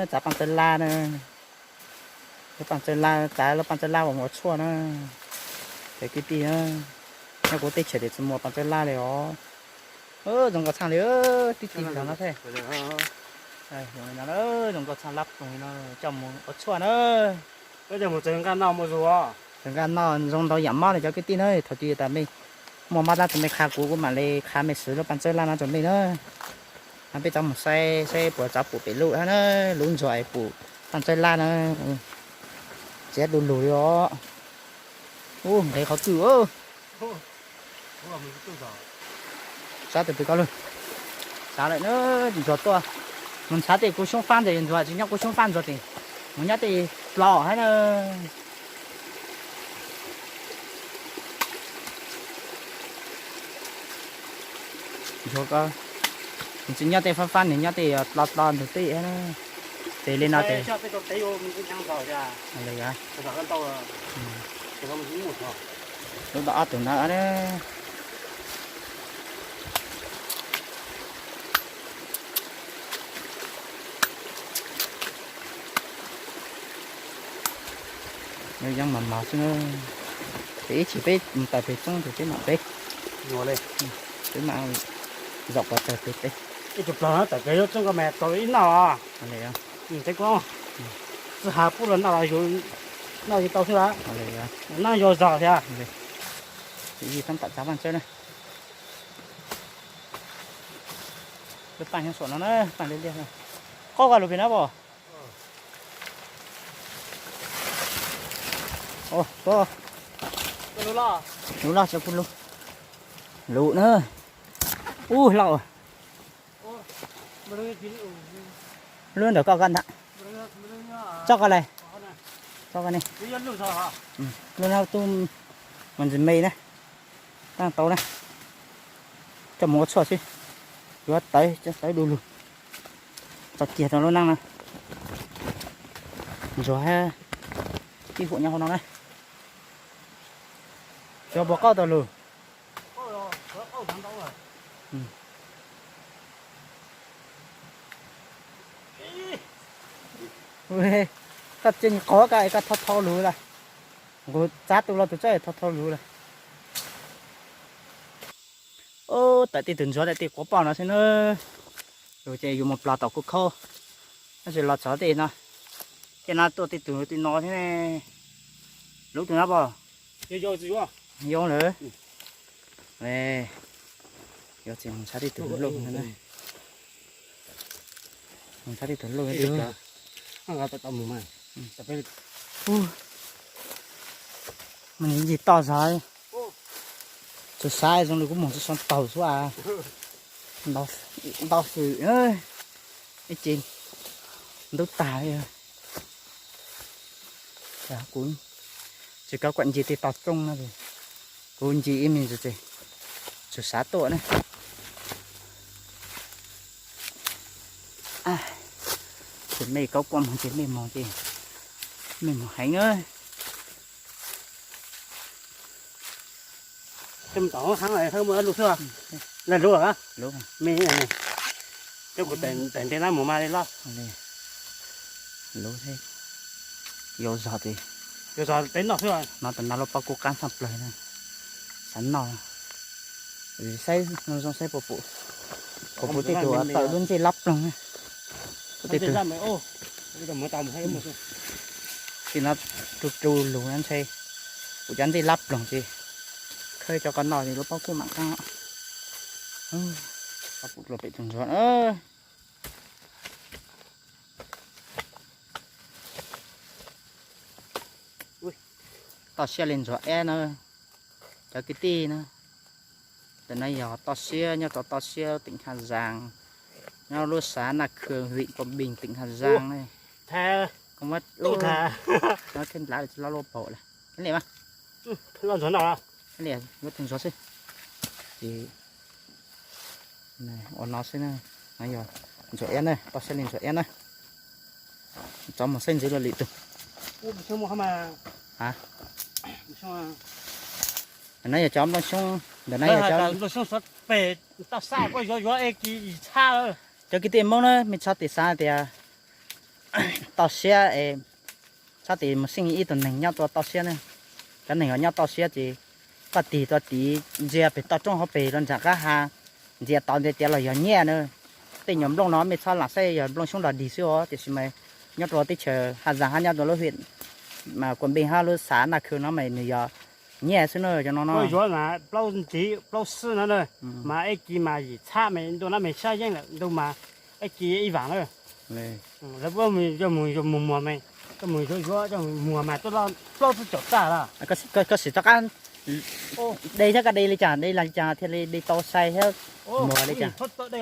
Txav paj txawb laj na. Lub paj txawb laj, txav lub paj txawb laj uas mus ua tshuaj na. Cov kwv tij na, nyob kuv teb chaws tias tsis muaj paj txawb laj li os. Zoo nkauj tshaj li, tib tib los no thiab. Zoo nkauj tshaj lab ploog li no, coj mus ua tshuaj na. Txawm nkaj noj zoo ntau yam mob li cov kwv tij na, thaum twg tas mej muaj mob tab tus mej qha kuv, kuv mam li qha mej siv lub paj txawb laj no rau mej na. Peb tau mus saib saib puas txav pum pem lub hab na, lub ntsuag es pum paj txawb laj na. Txiav du lug li os. Ub, nqes qhov twg. Sab tus pem koj lug. Sab lawm na, ntsuag tuaj. Mus ntshav tej kuv xyoob fab ntawd ntsuag tsis nyob kuv xyoob fab ntsuag tes mus nyob tej plos hab na. Ntsuag ko, nws tsis nyob tej fab fab, nws nyob tej plos plos ntug tej. Ces li no ces lub tau ob tug na. Yeej mas mas xwb na. Ces ib chim peb mus tawm pem txoob ces peb mam peb, peb mam zaum pov tawg peb peb. Ib tug plos tawm pem lub txoob ko mas tau ib noj. Teb koj txij hav pub los noj los yus noj yus tau xwb las. Noj yus zog thiab. Yus tab tom txav paj txawb na. Lub paj nyob saum no na, paj liab liab. Qaub koj lus pem na pom. Lus loj, lus loj tsis kuv lus. Lus na. Ub, loj. Lub ntawm koj koj ntag. Txoj koj le. Txoj koj ne. Lub no tub mas ntsis me na. Tab tau na. Coj mus ua tshuaj xwb. Yuav tawv, coj tawv du lug. Txog kiag rau lub neej na. Ntsuag hab ib huam nyob hauv no na. Cov puas qaub tau lug? Koj cia li qhov koj es koj thau thau lug lawm. Nqus txav tus los tus txawj thau thau lug lawm. Ub, tawm tej tug ntsuag tawm tej quav poj no xwb na. Yus ces yus mus plos tom kuv khaub, tab sis los txog tej no, tej no tuaj tej tug tej no thiab ne. Lub tus no pom. Yoo lawm. Yog tsis mus txhab tej tug lauj, mus txhab tej tug lauj. Mas nws ncig toj zog, tsis xav zoo li kuv mus tsis soo taug xwb. Ntau fwm, ib ce ntub tag li. Kuv tsis kav kuam ncig tej toj roob no, kuv ncig ib me ntsis ces tsis xav tuaj na. Ces mej kaub kuam moog ces mej moog ces mej moog heev na. Lub, teb kuv tes ntev na mus mas li los. Lub, yuav zog tes, yuav zog tes noj xwb. No tas no lub pob kub qab tshaj plawg na, xav noj. Saib zoo zoo saib puas pum, puas pum tej tug tawm lub ntsej lab ploog na. Tej tug, tej no tu tu lug na ntshe kuv cov ntsej lab ploog ces khawb cov ko noj ces lub pob kub mam qab. Pum dlua pem tus ntsuag. Toj siab li ntsuag eb na, cov kwv tij na. Ntawm no yog toj siab nyob rau toj siab teem Haj Zaas, nyob lub xav Naj Khw, vim Quang Bình, teem Haj Zaas ne. Koj muab, no kheej dlav tsis loj loj paum lawm. Li mas, li yuav tus ntsuag xwb. Ces ua no xwb na. No yog ntsuag eb na, toj siab li ntsuag eb na. Tov mus saib ntxiv dua lwm tug. Ntawm no yog cov nplooj xyoob, ntawm no yog cov, cov kwv tij Hmoob na, mej txhob tes xav tias toj siab es txhob tis mus xij ib tug neeg nyob rau toj siab ne. Cov neeg uas nyob toj siab ces koj tig rau tid ntsia pem toj roob hauv pes rau nram qab ha, ntsia tod ntsia tiav los yog nyiaj na. Tej nyuag nplooj no mej txhob lam saib yog nplooj xyoob nrog dig xwb os, tiam sis mas nyob rau teb chaws Ha Zas hab nyob rau lub hiam Kua Npeej hab lub xav Naj Khw no mas nws yog nyiaj xwb na cov no no. Yuav mas plaub ntxiv plaub xwb no na, mas ib kis mas yim txhab mas ntu no mas sab yeeb lawm ntu mas ib kis ib vam na. Lawv coj mus muag mas, coj mus yuav yuav coj mus muag mas tuaj plaub tsib caum txaj lawm. Koj sim rov qab de thiab koj de li cas de li cas thiaj li de tau sai thiab muag li cas? Lawv de,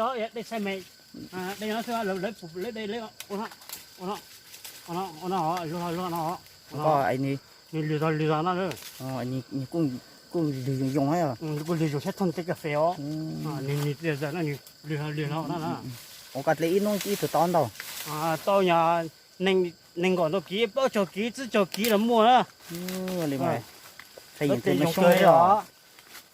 lawv de, kuj lwg zoo zoo os. Ua koj dle ib hnub ib tug tau ntau? Tau nyog nees nkaum tau kiv plaub caug kiv tsib caug kiv los muaj na. Li mas nthe yeem dle mloog xyoob os.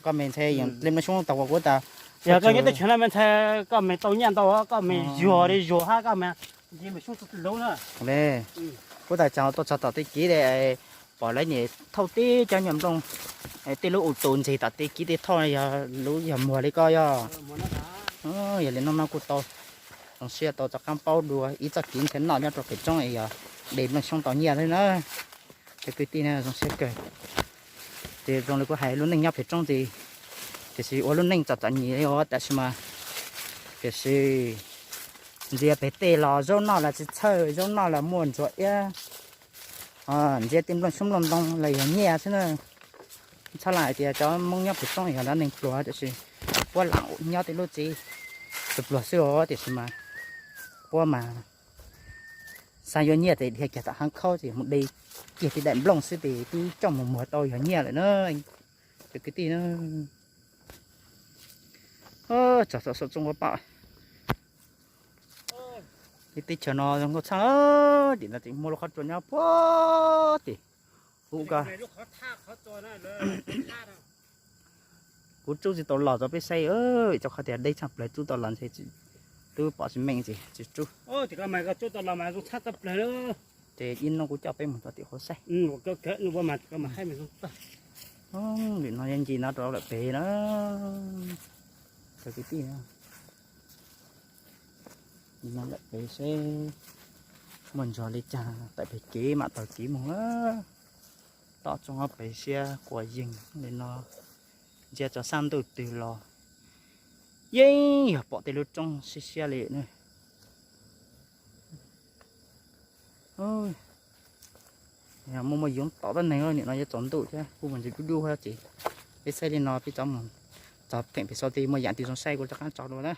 Koj mas nthe yeem dle mloog xyoob tau kuv tas. Yog koj nyob teb chaws no mas nthe koj mas tau nyiaj ntau, koj mas yuag li yuag hab koj mas nthe mloog xyoob txhua lub na. Kuv tas tsaug tuaj txog tom tej kiv pom lawv niam thauj teb cov nyuag nplooj, tej lub u tus ntseg tom tej kiv tej thauj yog lub yog muag li koj yog. Yog li no no kuj tau zoo siab tau rov qab paub dua ib txoj kev nrhiav noj nyob rau pem roob es yog de nplooj xyoob tau nyiaj thiab na. Cov kwv tij na zoo siab kawg. Ces zoo li kuv hais lub neej nyob pem roob ces tiam sis ua lub neej txom txom nyem li os tab sis mas tiam sis ntsia pem tej los zaub noj los tsis txhawj, zaub noj los muaj ntsuag iab. Ntsia tej nplooj xyoob nplooj ntoo los yog nyiaj xwb na. Txhob lam hais tias cov Hmoob nyob pem roob yog cov neeg pluag tiam sis puab lam nyob tej lub tsev pluag pluag xwb os tiam sis mas puab mas xav yuav nyiaj ces dhia kiag tom haav khaub ces mus de kiag tej daim nplooj xwb ces twb coj mus muag tau yog nyiaj lawm na. Cov kwv tij na, txog saum txoj tsoob ua pam. Tej teb chaws no zoo nkauj tshaj, tim no tseem muaj lub qhov tsua nyob puag tim. Kuv ko, kuv rub tsis tau los rau peb saib, rau qhov tias deb tshaj plaws rub tau los ntshe twb pom tsis meej ces tsis rub. Ces ib hnub kuv coj peb mus rau tim hauv saib. Lim no yeej ncig no rau lawm pem na. Cov kwv tij, lim no lawm pem seb muaj ntsuag li cas tawm pem kev mam taug kev mus na. Tom tsoob ob pem siab quas yeeg li no, ntsia txog sab ntuj twg los yeej yog pom tej lub roob siab siab li na. Yog muaj muaj yoov tom tab neeg nim no yuav tsaus ntuj thiab kuj mus ntsis dub dub thiab ces peb saib li no peb rov mus txog pheem pem sau ti muaj yam twg zoo saib kuv rov qab tso dua na.